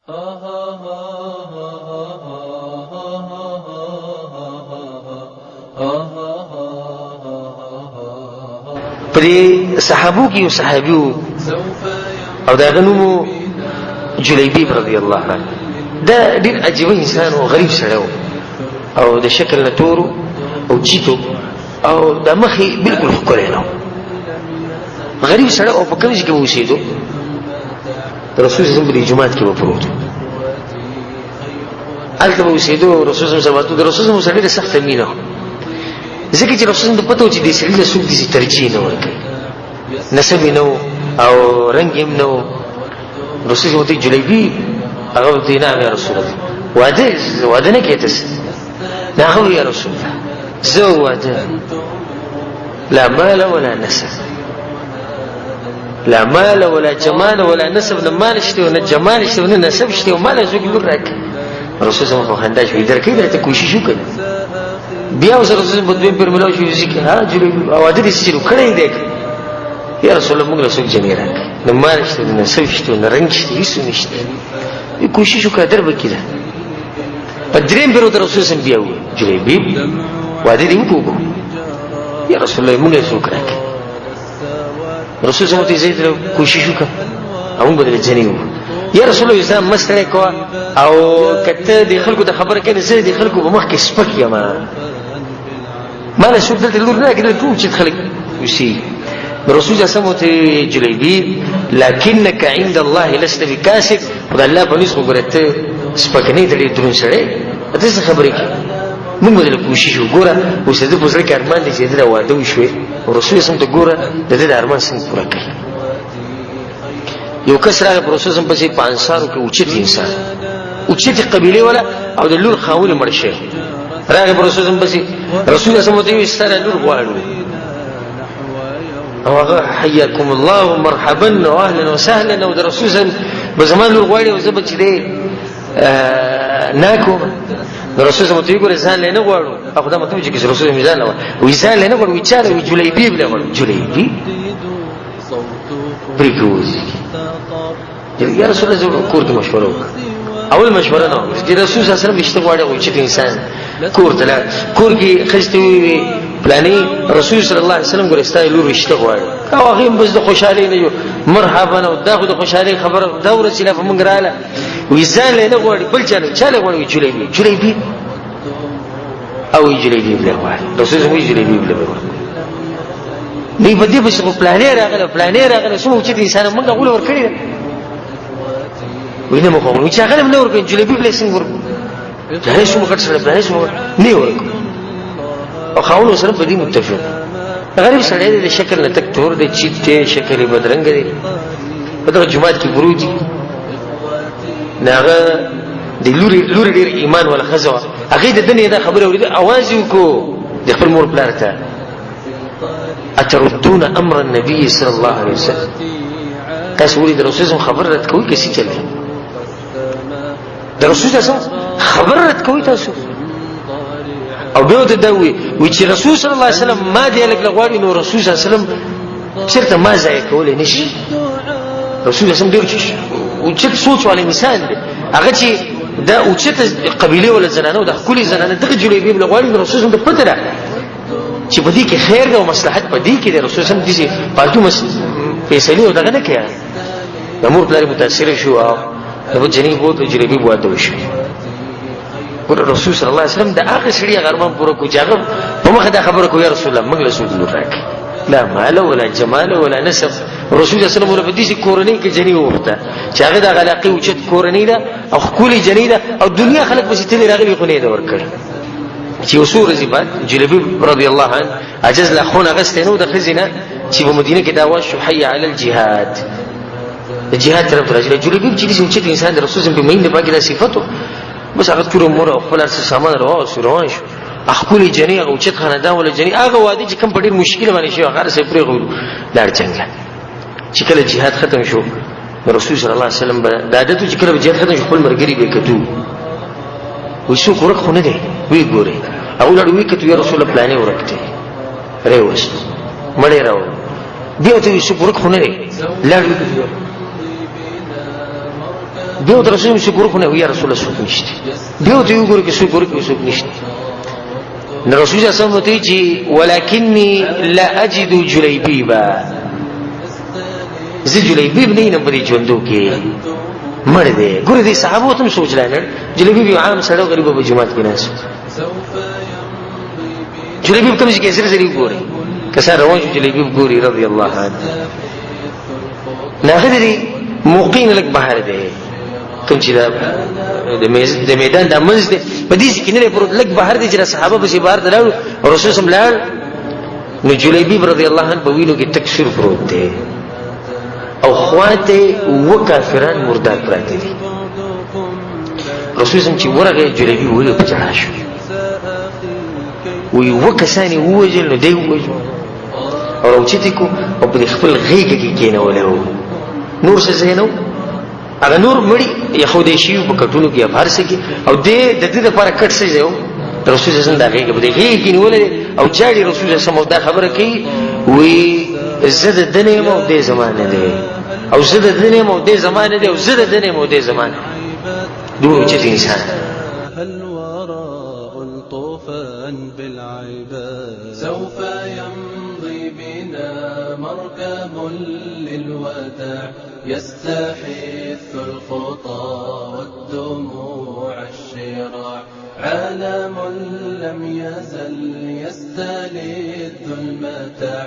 په دې صحابو کې یو صحابي وو او د هغه نوم و جلیبیب رضی الله عنه. دا ډېر عجیبه انسان و، غریب سړی و او د شکل نه تور او چیتو او د مخ یې بالکل ښکلی نه و. غریب سړی او په کوم ځای کې به اوسېدو؟ رسول صلی الله علیه جومات کې به پروت و، هلته به اوسېدو. رسول صلی الله علیه وسلم د رسول صلی الله علیه وسلم سره ډېره سخته مینه وه، ځکه چې رسول ته پته و چې دې سړي له څوک داسې ترجیح نه ورکوي، نسب یې نه و او رنګ یې هم نه و. رسول صلی الله علیه جلیبي هغه ورته نعم یا رسول الله، واده واده نه کوې ته؟ نه. هغه وایي یا رسول الله زه واده لا مال ولا نسب، لا مال ولا جمال ولا نسب، نه مال شته نه جمال شته نه نسب شته، او مال څوک لور راکړي. رسول صلی الله علیه وسلم خندا شو، درکې درته کوشش وکړي. بیا اوس رسول په دویم پیر ملاو شو، ځکه ها جلوی واده دې چې کړی دی یا رسول الله، موږ له څوک جنې راکړي، نه مال شته نه نسب شته نه رنګ شته، هېڅ نشته، کوشش وکړه در به کېده. په دریم پیر ورته رسول سم بیا وویل جلیبیب واده دې وکړو یا رسول الله، موږ یې څوک راکړي. رسول سم ته زه کوشش وکړه او موږ به جنې وکړو. یا رسول الله ځان مه ستړی کوه، او که ته د خلکو د خبره کوې زه د خلکو په مخ کې سپک یم، ما له څوک دلته لور نه راکړي، ټول چې خلک اوسي. رسول الله سم ته جلیبی لکنک عند الله لست بکاسب، خدای الله په نس وګوره ته سپک نه دی، ډېر درون سړی ته څه خبرې کوې، موږ به درله کوشش وګوره. اوس د ده په زړه کې ارمان دی چې د ده واده وشوې، رسول سم ته ګوره د ده د ارمان څنګه پوره کوي. یو کس راغی پر رسول سم پسې، په انصارو کې اوچت انسان، اوچتې قبیلې والا او د لور خاوند مړ شوی، راغی پر رسول سم پسې. رسول سم ورته وویل ستا لور غواړو، او هغه حیاکم الله ومرحبا واهلا وسهلا، او د رسول سم به زما لور غواړي او زه به چې دی نه کوم. نو رسول سم ته وګوره ځان له نه غواړو، هغه دا مطلب چې رسول سم ځان له وي ځان له نه غواړو، چا له جلیبیب له غواړو، جلیبی پرې کوزي. یا رسول الله زه کور کې مشوره وکړه، اول مشوره نه چې رسول صلی الله علیه وسلم رښتیا غواړي او چې انسان کور ته لاړ، کور کې ښځې ته وویل پلاني رسول صلی الله علیه وسلم ګوره ستا لور رښتیا غواړي، او هغې هم بس د خوشحالۍ نه یو مرحبا، او دا خو د خوشحالۍ خبره دا ورځ چې لا په موږ راغله، وایي ځان له نه غواړي بل چا له چا له غواړي، جلیبي جلیبي او جلیبي له غواړي، رسول صلی الله علیه وسلم جلیبي له غواړي. دوی په دې پسې خو پلانې راغله پلانې راغله، څومره اوچت انسان موږ غوله ورکړې ده، وایي نه مو خو چې هغه هم نه ورکړي، جلیبي بله څنګه ورکړو، پلانې څومره غټ سړی پلانې څومره نه یې ورکړو. او خاوند سره په دې متفق، غریب سړی دی، د شکل نه تک تور دی، چیت دی، شکل یې بدرنګ دی، په دغه جومات کې پروت دی. نو هغه د لوري لوري ډېر ایمان والا ښځه وه، هغې د ده نه دا خبره اورېده، اواز یې وکړو د خپل مور پلار ته، اتردون امر النبي صلی الله علیه وسلم، تاسو ولې د رسول الله خبر رد کوئ که څه چل دی؟ د رسول الله خبر رد کوئ تاسو؟ او بیا ورته دا ووایي وایي چې رسول صلی الله علیه وسلم ما دې هلک له غواړي، نو رسول صلی الله علیه وسلم چېرته ما ضایع کولی نه شي. رسول الله ډېر اوچت سوچ والا انسان دی، هغه چې دا اوچته قبیلې ولا زنانه او د ښکلې زنانه دغه جلیبیب له غواړي، نو رسول الله ته پته ده چې په دې کې خیر دی او مصلحت په دې کې دی. رسول سم داسې فالتو فیصلې او دغه نه کوي. د مور پلار متاثر شو او د جنې بوت جلیبي واده وشو. ګوره رسول صلی الله علیه وسلم د هغه سړي هغه ارمان پوره کړو چې هغه په مخه دا خبره کوي، یا رسول الله موږ له څوک لور راکړي، لا مال ولا جمال ولا نسب. رسول الله صلی الله علیه وسلم په داسې کورنۍ کې جنې وغوښته چې هغه د علاقې اوچت کورنۍ ده او ښکلې جنې ده او دنیا خلک پسې تللي راغلي خو نه یې ده ورکړې. چې یو څو ورځې بعد جلیبي رضی الله عنه عجز لا خونه اخیستی نه و د ښځې نه، چې په مدینه کې دا اواز شو حي علی الجهاد، د جهاد طرف ته راځي. جلیبي چې داسې اوچت انسان د رسول په مینه پاکې دا صفت و، بس هغه توره مور او خپل هر څه سامان راواغوست روان شو. ښکلې جنې هغه اوچت خاندان ولا جنې هغه واده چې کوم په ډېر مشکل باندې شوی هغه هر څه یې پرېښودو لاړ جنګ له. چې کله جهاد ختم شو رسول صلی الله علیه وسلم به د عادت چې کله به جهاد ختم شو خپل ملګري به یې کتو، وایي څوک ورک خو نه دی، ویې ګورئ. هغه لاړ ویې کتو، یا رسول الله پلانې ورک دی، راوستو مړی راوړو. بیا ورته وایي څوک ورک خو نه دی، لاړ ویې کتو، بیا ورته رسول څوک ورک نه، یا رسول الله څوک نشته. بیا ورته وګوري چې څوک ورک څوک نشته. نو رسول الله صلی الله علیه وسلم چې ولکني لا اجد جلیبیبا، زه جلیبیب نه یم په دې ژوندو کې، مړ دی. ګوره دې صحابو ته هم سوچ لاړ، جلیبیب یو عام سړی غریب په جومات کې ناست. جلیبیب کوم ځای کې زر زر وګوري، کسان روان شو جلیبیب ګوري رضی الله عنه. نو هغه د دې موقع نه لږ بهر دی، کوم چې دا د میدان دا منځ دی، په دې ځای کې نه دی پروت، لږ بهر دی چې صحابه پسې بهر ته لاړو او رسول صم لاړ. نو جلیبیب رضی الله عنه په وینو کې تک سور پروت دی او خواته اووه کافران مردار پراته دي. رسول صم چې ورغی جلیبیب ولې په ژړا شو، وی اووه کسان یې ووژل، نو دی ووژل او راوچت یې کړو او په دې خپل غېږه کې کېنولی و. نور څه ځای نه و، هغه نور مړي ایښودی شوي په کټونو کې په هر څه کې، او دی د ده دپاره کټ څه ځای و؟ د رسول صلی الله علیه وسلم دا غېږه په دې غېږه کې نیولی دی او ژاړي. رسول صلی الله علیه وسلم دا خبره کوي، وی زه د ده نه یم او دی زما نه دی، او زه د ده نه یم او دی زما نه دی، او زه د ده نه یم او دی زما نه دی. دومره اوچت انسان. سوف يمضي بنا مركب للوداع يستحث الخطى والدموع الشراع، عالم لم يزل يستلذ المتاع.